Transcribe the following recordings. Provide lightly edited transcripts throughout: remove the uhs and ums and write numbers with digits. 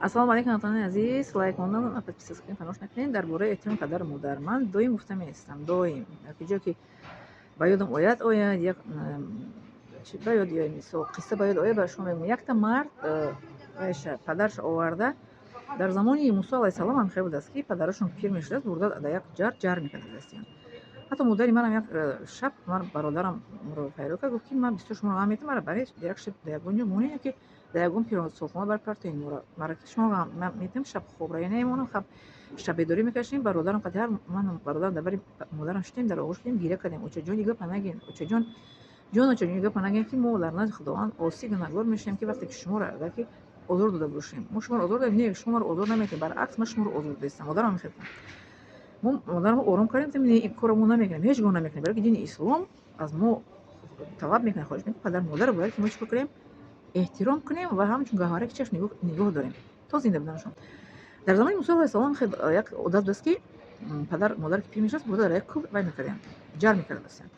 Ассалому алайкум, ҳамватанони азиз. Лайк мондан, подписаться кунед, фаромӯш накунед. Дар бораи эҳтироми падару модар ман доим гуфта меистам, доим. Ки ҷое ки ба ёдам ояд, як ба ёд, мисол, қисса ба ёд ояд, ба шумо мегӯям. Якта мард вайша падараш оварда. Дар замони Мусо алайҳиссалом ҳам хел будааст, ки падарашон пир мешудааст, бурда дар як ҷар мекардастиян. Ҳатто модари манам як шаб ман бародарам файро кард, гуфт, ки ман бисёр шуморо ғам метам, мара баре як шаб дар ягон ҷо монед, ки дар ягон пирсолхона барпартоед моро, мара ки шумо ғам метам, шаб хоб рая намемонам, хаб шаббедорӣ мекашем. Бародарам қати ҳар ману бародарам дар бари модарам шудем, дар оғӯш шудем, гиря кардем: «Очаҷон, гапа нагин, очаҷон ҷон, очаҷон, гапа нагин, ки мо дар назди Худованд осӣ гунаҳгор мешавем, ки вақте ки шуморо агар ки озор дода бошем, мо шуморо озор додем. Не, шумо маро озор наметиҳед, баръакс, ман шуморо озор додастам». Модарам мехел, мо модарамро ором кардем, гуфтем: «Не, ин корро мо намекунем, ҳеҷ гоҳ намекунем», барои ки дини ислом аз мо талаб мекунад, хоҳиш мекунад, падару модарро бояд ки мо чӣ кор кунем? Эҳтиром кунем ва ҳамчун гаҳвораи чашм нигоҳ дорем то зинда буданашон. Дар замони Мусо алайҳиссалом як одат будааст, ки падар модар ки пир мешудааст, бурда дар як кӯҳ вай мекарданд, ҷар мекардастанд.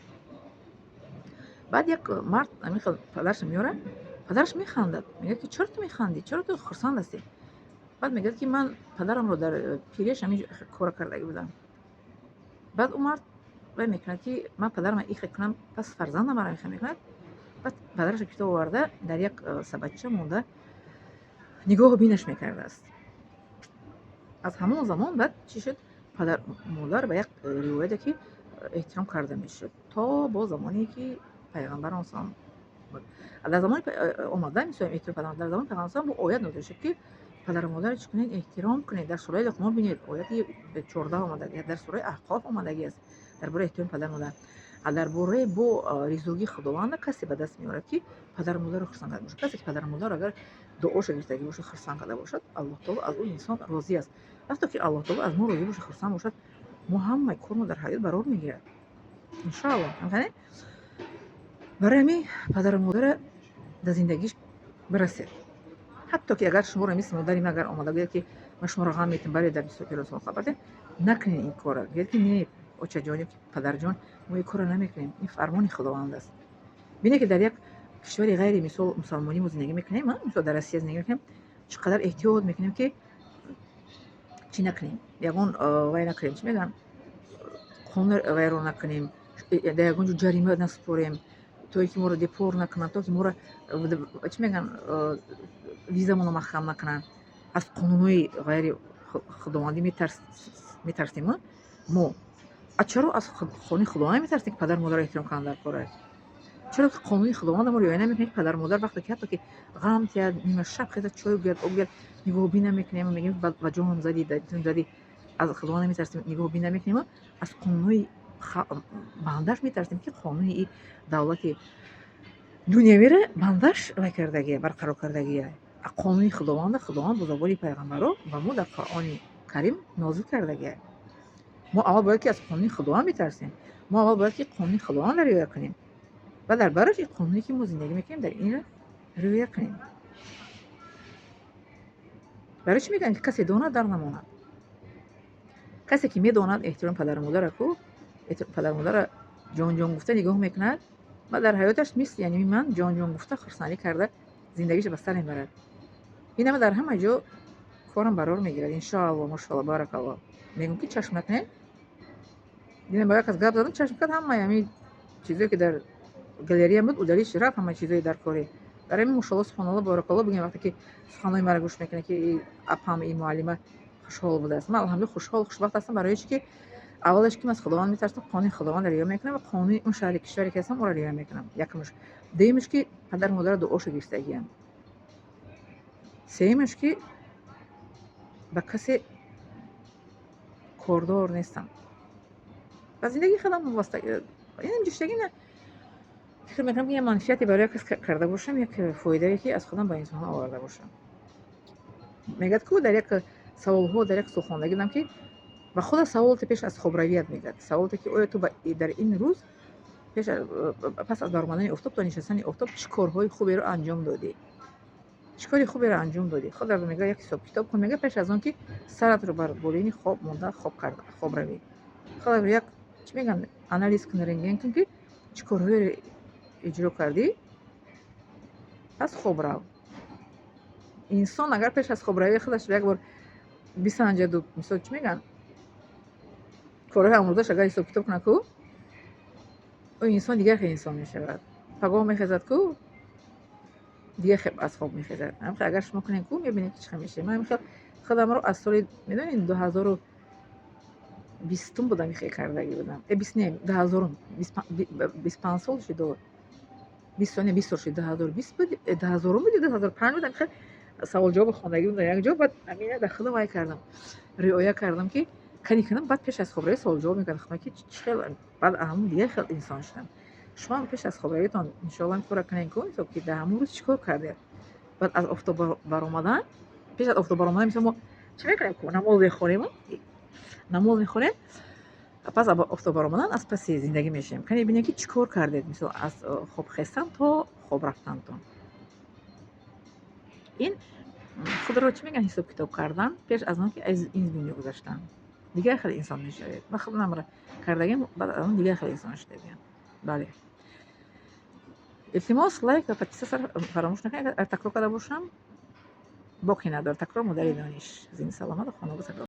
Баъд як мард ҳамин хел падарашро меорад, падараш механдад, мегӯяд, ки чаро ту механдӣ, чаро ту хурсанд ҳастӣ? Баъд мегӯяд, ки ман падарамро дар пириаш ҳамин кора кардагӣ будам. Баъд ӯ мард вай мекунад, ки ман падарамро ихе кунам, пас фарзандам маро ихе мекунад. Баъд падарашро китоб оварда, дар як сабадча монда, нигоҳу бинаш мекардааст. Аз ҳамон замон баъд чӣ шуд? Падар модар ба як ривояте ки эҳтиром карда мешуд то бо замоне ки пайғамбарон салом дар замони омада, мисол, эҳтиром падар дар замони пайғамбар бо оят нозил шуд, ки падару модарро чӣ кунед? Эҳтиром кунед. Дар сураи Луқмон бинед, ояти 14 омадагӣ, дар сураи Аҳқоф омадагӣ аст дар бораи эҳтироми падару модар. А дар бораи бо ризогии Худованда касе ба даст меорад, ки падару модарро хурсанд карда бошад. Касе ки падару модарро агар дуоша гирифтагӣ бошад, хурсанд карда бошад, Аллоҳ таоло аз ӯ инсон розӣ аст. Вақте ки Аллоҳ таоло аз мо розӣ бошад, хурсанд бошад, мо ҳамаи кормо дар ҳаёт барор мегирад, иншоалло. Барои ҳамин падару модара дар зиндагиш бирасед. Ҳатто ки агар шуморо мисли модари ман агар омада гӯяд, ки ман шуморо ғам метам, бале, дар бисёр пиросол хабар накунед ин корро. Гӯяд, ки не, очаҷон ё падарҷон, мо ин корро намекунем, ин фармони Худованд аст. Бинед, ки дар як кишвари ғайри, мисол, мусалмонӣ мо зиндагӣ мекунем, мисол, дар Россия зиндагӣ мекунем, чӣ қадар эҳтиёт мекунем, ки чӣ накунем, ягон вай накунем, чӣ мегӯям, қонун вайрон накунем, дар ягон ҷо ҷарима насупорем, то ки моро депорт накунанд, то ки моро, чӣ мегӯян, визамонро маҳкам накунанд. Аз қонунҳои ғайри худовандӣ метарсем мо. А чаро аз қонуни Худованд наметарсем, ки падару модарро эҳтиром кардан дар кор аст? Чаро ки қонуни Худованда мо риоя намекунем, ки падару модар вақте ки ҳатто ки ғам тиҳад, нима шаб хезад, чой гӯяд, об гӯяд, нигоҳубин намекунем, мегӯем: «Ба ҷонам задӣ, задӣ». Аз Худованд наметарсем, нигоҳубин намекунем, аз қонунҳои бандаш метарсем, ки қонуни и давлати дунявиро бандаш вай кардагия, барқарор кардагия. Қонуни Худованда Худованд бо забони пайғамбаро ба мо дар Қуръони Карим нозил кардагия. Мо аввал бояд ки аз қонуни Худованд битарсем, мо аввал бояд ки қонуни Худовандро риоя кунем ва дар бараш ин қонуне ки мо зиндагӣ мекунем, дар инро риоя кунем. Барои чӣ мегӯянд, ки касе донад, дар намонад? Касе ки медонад эҳтироми падару модара ку, падару модара ҷонҷон гуфта нигоҳ мекунад ва дар ҳаёташ мисли яъне ман ҷонҷон гуфта, хурсандӣ карда зиндагиша ба сар мебарад. Инама дар ҳама ҷо корам барор мегирад, иншоалло, машоалло, баракалло. Мегӯм, ки чашм накунед. Дидам, ба як кас гап задам, чашм кард, ҳамаи ҳамин чизое ки дар галерея буд, удалить рафт, ҳамаи чизои дар корӣ. Барои ҳамин мошоалло, субҳоналло, баракалло бигӯем, вақте ки суханҳои маро гӯш мекунед, ки апам, и муаллима хушҳол будааст. Ман алҳамдулилла хушҳол, хушбахт ҳастам. Барои чӣ ки аввалаш ки ман аз Худованд метарсам, қонуни Худовандро риоя мекунам ва қонуни он шаҳри кишваре ки ҳастам, ӯро риоя мекунам, якумаш. Дуюмаш, ки падару модарро дуоша гирифтагиям. Сеюмаш, ки ба касе кордор нестам, ба зиндагии худам вобаста. Инам ҷуштагӣ на, фикр мекунам, ки як манфиате барои як кас карда бошам, як фоидае ки аз худам ба инсонҳо оварда бошам. Мегӯяд ку, дар як саволҳо, дар як сухондагӣ дидам, ки ба худа саволте пеш аз хобравият мегӯяд, саволте ки оё ту дар ин рӯз пас аз баромадани офтоб то нишастани офтоб чӣ корҳои хуберо анҷом додӣ, чӣ кори хуберо анҷом додӣ? Худро мегӯяд, як ҳисоб китоб кун, мегӯяд, пеш аз он ки саратро бар болини хоб монда хоб карда хоб равӣ, худро як, чӣ мегӯянд, анализ кун, рентген кун, ки чӣ корҳоеро иҷро кардӣ, пас хоб рав. Инсон агар пеш аз хобравии худаш як бор бисанҷаду, мисол, чӣ мегӯянд, корҳои ҳамрӯзаш агар ҳисоб китоб кунад ку, ӯ инсон дигар хел инсон мешавад. Пагоҳ мехезад ку, дигар хел аз хоб мехезад. Ҳамхел агар шумо кунед ку, мебинед, ки чӣ хел мешавед. Ман ҳамихел худамро аз соли, медонед, 2020-ум будам, ихел кардагӣ будам. Бист не, 2000-ум, 25 сол шуд, 20 сол не, 20 сол шуд, 2020 буд, 2000-ум буд, 2005 буд. Ҳамихел саволҷавоби хондагӣ будам як ҷо. Баъд ҳамина дар худам вай кардам, риоя кардам, ки кани кунам. Баъд пеш аз хобравӣ саволҷавоб мекардам худам, ки чӣ хел баъд ҳамун дигар хел инсон шудам. Шумо ҳам пеш аз хобравитон, иншоалло, ин корро кунед ку, ҳисоб ки дар ҳамун рӯз чӣ кор кардед. Баъд аз офтоб баромадан, пеш аз офтоб баромадан, мисол, мо чӣ мекунем ку? Намоз мехонем, намоз мехонем. Пас аз офтоб баромадан аз паси зиндагӣ мешавем. Кане бинем, ки чӣ кор кардед, мисол, аз хоб хестан то хоб рафтантон. Ин худро, чӣ мегӯянд, ҳисоб китоб кардан пеш аз он ки аз ин дунё гузаштан, дигар хеле инсон мешавед. Ман худамро кардагим, баъд аз он дигар хеле инсон шудагиам. Бале, илтимос, лайк ва подписаться фаромӯш накунед. Агар такрор карда бошам, боке надорад, такрор модари дониш. Зинда, саломату хонобод.